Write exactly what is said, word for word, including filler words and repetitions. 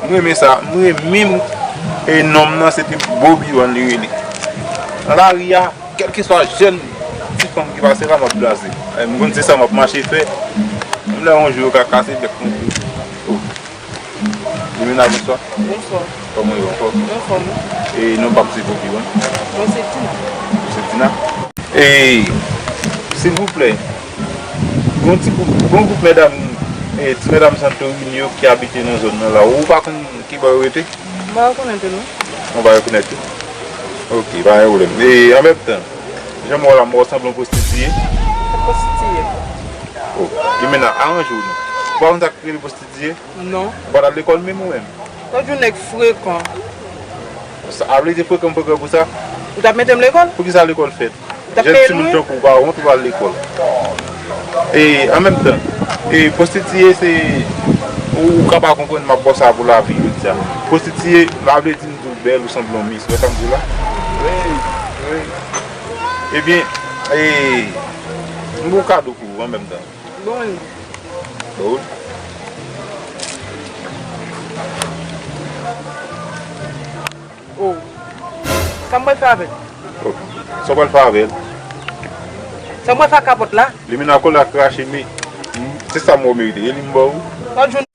M renmen sa, m renmen m, e nonm nan se te Bobi One li rele. Nan lari a, kèlkeswa jèn ti fanm ki pase la, m ap blaze. E, m konn se sa m ap mache fè. Menm lè yon jou yo ka kase bèk mwen tou. Oh. Limena, bonswa. Bonswa. Kòman yo, anfòm? Anfòm. E non pa m se Bobi One. Mwen se Tina. Se Tina. E, silvouplè, gon ti gwoup, gon gwoup medam, e, ti medam Santorini yo ki abite nan zòn nan la. Ou pa konn ki bò yo rete? M pa rekonèt yo, non. Ou pa rekonèt yo? Ok, pa gen pwoblèm. E, an menm tan, jan m wè w la, m wè w sanble yon pwostitiye. Se pwostitiye. Oh, Limena, aranje w non. Ou pa konn sa k rele pwostitiye? Non. Ou pa t al lekòl menm ou menm? Ou di yon nèg frekan. Sa vle di frekan, frekan pou sa? Ou t ap mete m lekòl? Poukisa lekòl fèt? Ou t ap peye lwen? Jèn timoun tankou w pa wont pou al lekòl. E, an menm tan, e, pwostitiye se, ou, ou ka pa konprann, m ap ba w sa pou lavi, jodi a. Pwostitiye, la vle di m di w bèl, ou sanble yon mis. Ou wè sa m di w la? Wi, wi. Ebyen, e, m gon kado pou ou an menm tan. Bon. Bon. Oh. Sa m pral fè avè l? Oh. Sa w pral fè avè l? Sa m pral fè ak kapòt la? Limena, kòlè a krache, men, m, se sa m wè w merite. E li m ba w. Lòt jou.